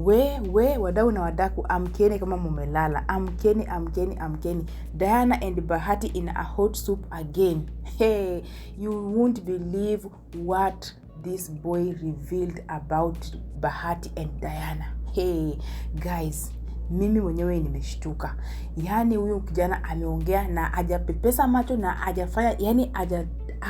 We wadau na wadaku, amkeni kama mumelala, amkeni, amkeni, amkeni. Diana and Bahati in a hot soup again. Hey, you won't believe what this boy revealed about Bahati and Diana. Hey guys, mimi mwenyewe nimeshtuka. Yaani huyu kijana ameongea na hajapepesa macho na hajafanya, yani haja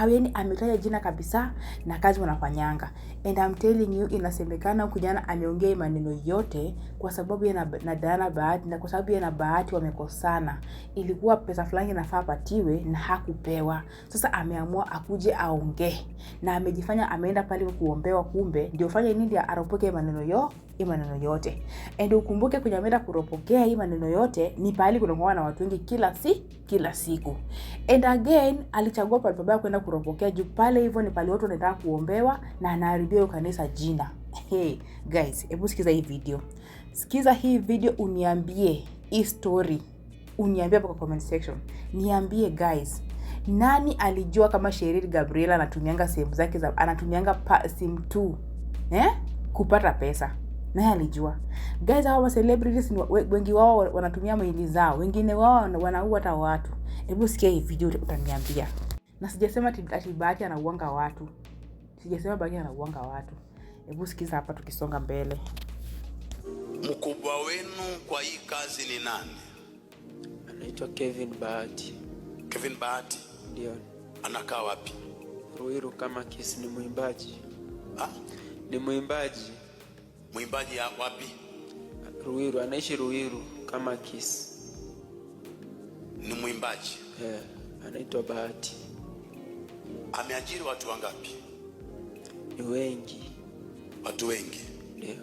yani ametaja jina kabisa na kazi wanafanyanga. And I'm telling you, inasemekana huyu kijana ameongea maneno yote kwa sababu ya na Diana Bahati, na kwa sababu ya na Bahati wamekosana. Ilikuwa pesa fulani inafaa apatiwe na hakupewa. Sasa ameamua akuje aongee, na amejifanya ameenda pale kuombewa, kumbe ndio fanya nini, ndio aropoke maneno yo hii maneno yote. And ukumbuke kwenye ameenda kuropokea hii maneno yote ni pahali kunakuwa na watu wengi kila siku. And again alichagua pahali pabaya kwenda kuropokea, juu pale hivyo ni pale watu wanataka kuombewa na anaharibia hiyo kanisa jina. Hey guys, hebu sikiza hii video. Sikiza hii video uniambie hii story. Uniambie hapo kwa comment section. Niambie guys, nani alijua kama Cheryl Gabriela anatumianga simu zake za, anatumianga sim 2, kupata pesa? Naye alijua. Guys, hawa celebrities ni wengi wao wanatumia maili zao, wengine wao wanaua hata watu. Hebu sikia hii video utaniambia. Na sijasema ati Bahati anauanga watu. Sijasema Bahati anauanga watu. Hebu sikiza hapa tukisonga mbele. Mkubwa wenu kwa hii kazi ni nani? Anaitwa Kevin Bahati. Kevin Bahati? Ndio. Anakaa wapi? Ruiru kama Kisi, ni mwimbaji. Ha? Ni mwimbaji. Mwimbaji ya wapi? Ruiru, anaishi Ruiru kama Kisi. Ni mwimbaji. Anaitwa Bahati. Ameajiri watu wangapi? Ni wengi. Watu wengi. Ndio.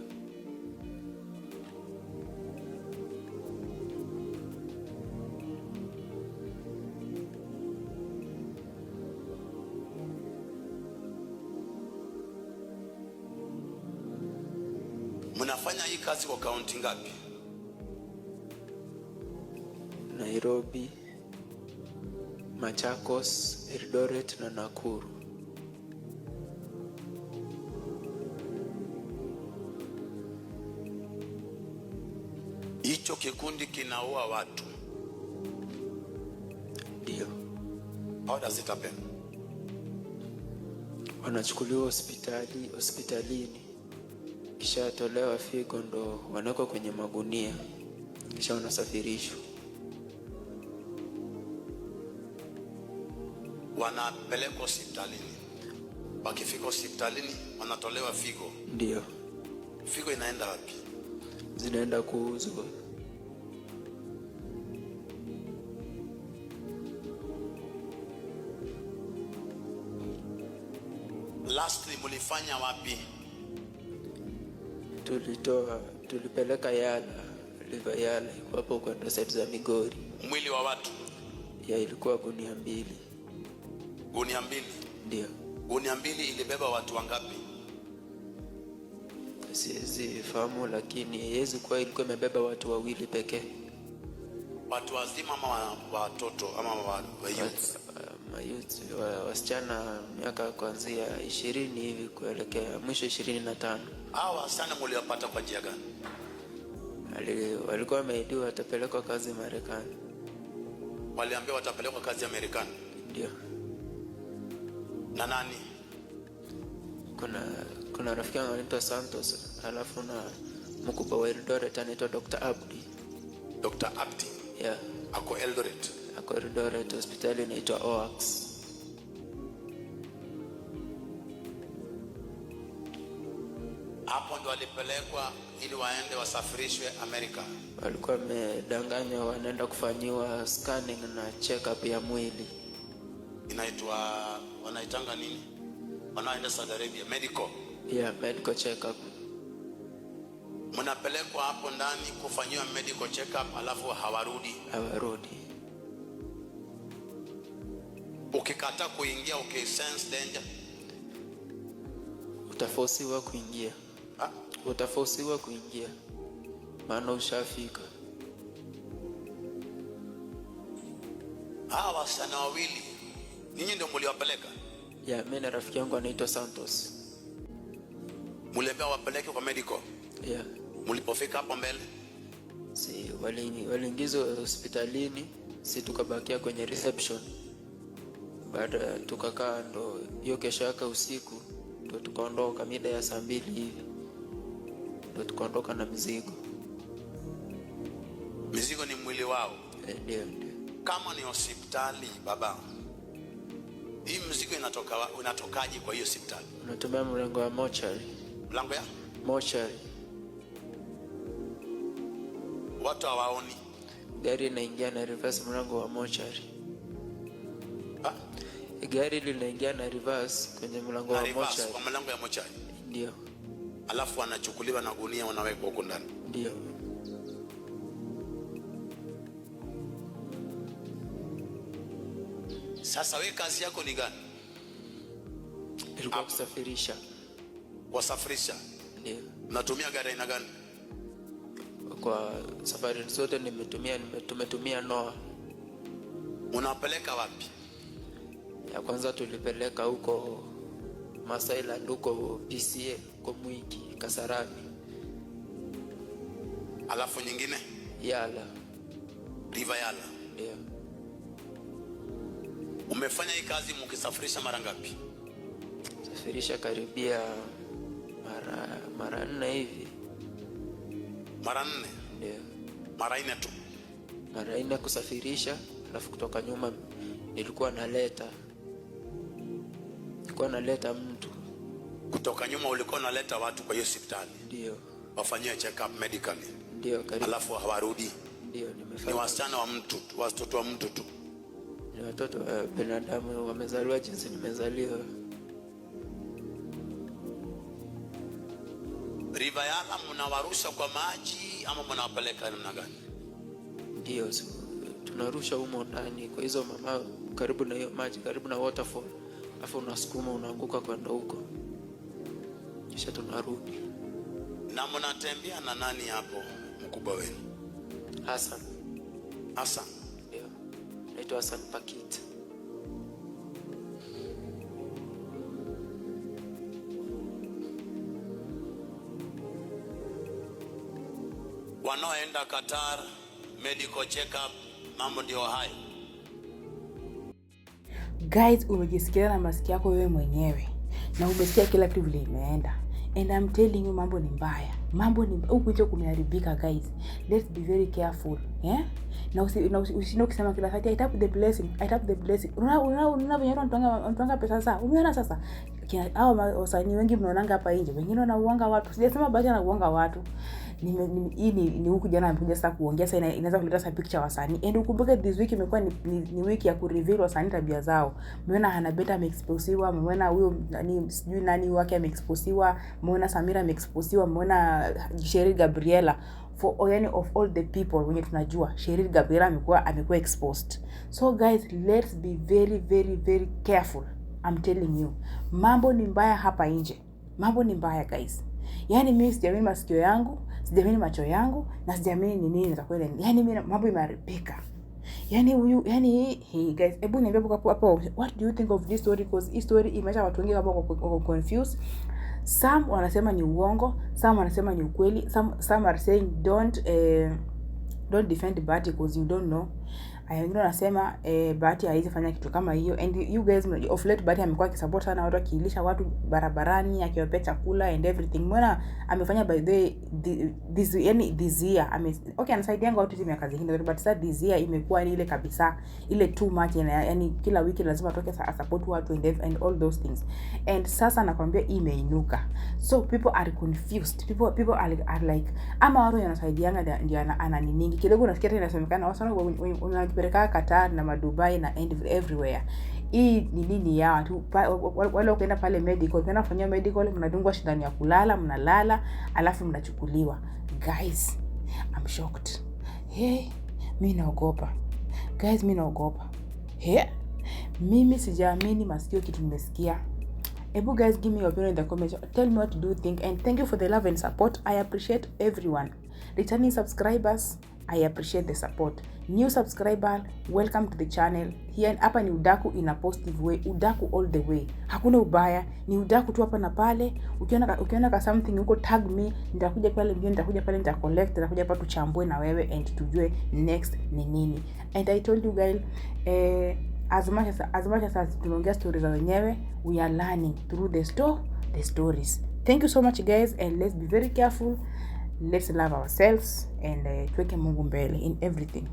Mnafanya hii kazi kwa kaunti ngapi? Nairobi, Machakos, Eldoret na Nakuru. Hicho kikundi kinaua watu. Ndio. How does it happen? Wanachukuliwa hospitalini. Kisha tolewa figo ndo wanawekwa kwenye magunia. Kisha wanasafirishwa. Wanapelekwa hospitalini. Wakifika hospitalini wanatolewa figo. Ndio. Figo inaenda wapi? Zinaenda kuuzwa. Lastly, mlifanya wapi? Tulipeleka Yala, River Yala, iko hapo kwenda side za Migori. Mwili wa watu? Ya, ilikuwa gunia 2. Gunia 2? Ndio. Gunia 2 ilibeba watu wangapi? Siwezi fahamu, lakini haiwezi kuwa ilikuwa imebeba watu wawili pekee. Watu wazima ama watoto ama wa youth? Mayouth, wasichana miaka kuanzia 20 hivi kuelekea mwisho 25. Hawa wasichana mliwapata kwa njia gani? Walikuwa wameahidiwa watapelekwa kazi Marekani. Waliambiwa watapelekwa kazi ya Marekani? Ndio. Na nani? Kuna rafiki yangu anaitwa Santos, alafu na mkubwa wa Eldoret anaitwa Dr. Abdi. Dr. Abdi? Yeah. Ako Eldoret? Ako Eldoret, hospitali inaitwa OAX. Hapo ndo walipelekwa ili waende wasafirishwe Amerika. Walikuwa wamedanganywa wanaenda kufanyiwa scanning na check up ya mwili. Inaitwa, wanaitanga nini? Wanaoenda Saudi Arabia, medical. Yeah, medical check up. Mnapelekwa hapo ndani kufanyiwa medical check up, alafu hawarudi. Hawarudi. Ukikataa kuingia, ukisense danger, utafosiwa kuingia. Ha? Utafosiwa kuingia. Maana ushafika. Hawa wasichana wawili ninyi ndio mliwapeleka? Yeah, mimi na rafiki yangu anaitwa Santos. Mliambiwa wapeleke kwa medical? Yeah. Mlipofika hapo mbele, Si waliingizwa hospitalini, si tukabakia kwenye reception. Baada tukakaa, ndo hiyo kesho yake usiku ndo tukaondoka mida ya 2:00 hivi, ndo tukaondoka na mzigo. Mizigo ni mwili wao. Ndio, ndio. Kama ni hospitali baba, hii mzigo inatokaje kwa hiyo hospitali? Unatumia mlango wa mochari. Mlango ya? Mochari. Watu hawaoni. Gari inaingia na reverse mlango wa mochari. Ha? Gari linaingia na reverse kwenye mlango Na wa reverse mochari. kwa mlango ya mochari. Ndio. Alafu wanachukuliwa na gunia wanawekwa huko ndani. Ndio. Sasa wewe kazi yako ni gani? Ilikuwa kusafirisha. Kusafirisha. Ndio. Unatumia gari aina gani? Kwa safari zote tumetumia Noah. Unawapeleka wapi? Ya kwanza tulipeleka huko Masailand, huko PCA, huko Mwiki, Kasarani. Alafu nyingine? Yala. River Yala. Ndio. Umefanya hii kazi mkisafirisha mara ngapi? Safirisha karibia mara 4 hivi. Mara 4? Ndio. Mara 4 tu. Mara 4 kusafirisha, alafu kutoka nyuma nilikuwa naleta. Nilikuwa naleta mtu. Kutoka nyuma ulikuwa unaleta watu kwa hiyo hospitali? Ndio. Wafanyiwe check up medically. Ndio, karibu. Alafu hawarudi. Ndio, nimefanya. Ni wasichana wa mtu tu, watoto wa mtu tu. Ni watoto wa binadamu, wamezaliwa jinsi nimezaliwa. River Yala mnawarusha kwa maji ama mnawapeleka namna gani? Ndio, tunarusha humo ndani kwa hizo mama karibu na hiyo maji, karibu na waterfall. Alafu unasukuma unaanguka kwenda huko. Kisha tunarudi. Na mnatembea na nani hapo mkubwa wenu? Hassan. Hassan. Ndio. Naitwa Hassan Pakit. Wanaoenda Qatar medical check up, mambo ndio hayo. Guys, umejisikia na masikio yako wewe mwenyewe na umesikia kila kitu vile imeenda. And I'm telling you, mambo ni mbaya. Mambo ni huku nje kumeharibika guys. Let's be very careful. Na usishinde ukisema kila wakati, I tap the blessing, I tap the blessing. Unaona venye watu wanatuanga pesa sasa. Umeona sasa? Hao wasanii wengi mnaonanga hapa nje, wengine wanauanga watu. Sijasema Bahati anauanga watu. Hii ni huku jana amekuja sasa kuongea sasa, inaweza kuleta sasa picture wasanii. And ukumbuke this week imekuwa ni wiki ya kureveal wasanii tabia zao. Umeona Hannah Benta ameexposiwa, umeona huyo nani sijui nani wake ameexposiwa, umeona Samira ameexposiwa, umeona Cheryl Gabriela. For yani of all the people wenye tunajua, Cheryl Gabriela amekuwa exposed. So guys, let's be very very very careful. I'm telling you, mambo ni mbaya hapa nje. Mambo ni mbaya guys. Yaani mimi sijaamini masikio yangu, sijaamini macho yangu, na sijaamini ni nini nitakwenda. Yaani mimi mambo imeharibika. Yaani huyu, yaani hey guys, hebu niambie hapo hapo, what do you think of this story? Because hii story imeacha watu wengi hapo wako confused. Some wanasema ni uongo, some wanasema ni ukweli, some are saying don't defend Bahati because you don't know. Aya, wengine wanasema Bahati haiwezi fanya kitu kama hiyo. And you guys, of late Bahati amekuwa akisupport sana watu, akiilisha watu barabarani, akiwapea chakula and everything. Mbona amefanya by the way, this, yani this year okay, anasaidianga watu hizi miaka zingine, but sasa this year imekuwa ni ile kabisa, ile too much, yani kila wiki lazima atoke support watu and all those things. And sasa nakwambia imeinuka. So people are confused. People are like, ama watu wanasaidianga ndio ana nini kidogo, unasikia tena inasemekana wasana wanajipeleka Qatar na Dubai na everywhere. Hii ni nini ya watu? Wale ukienda pale medical, ukienda kufanyia medical, mnadungwa shindano ya kulala, mnalala, alafu mnachukuliwa. Guys, I'm shocked. Hey, mimi naogopa. Guys, mimi naogopa. Hey, mimi sijaamini masikio kitu nimesikia. Ebu guys, give me your opinion in the comments. Tell me what do you think, and thank you for the love and support. I appreciate everyone. Returning subscribers, I appreciate the support. New subscriber, welcome to the channel. Here hapa ni udaku in a positive way, udaku all the way. Hakuna ubaya, ni udaku tu hapa na pale. Ukiona ka something huko, tag me, nitakuja pale mbio, nitakuja pale nita collect, nitakuja hapa tuchambue na wewe and tujue next ni nini. And I told you guys, as much as tunaongea stories za wenyewe, we are learning through the stories. Thank you so much, guys, and let's be very careful. Let's love ourselves and tuweke Mungu mbele in everything.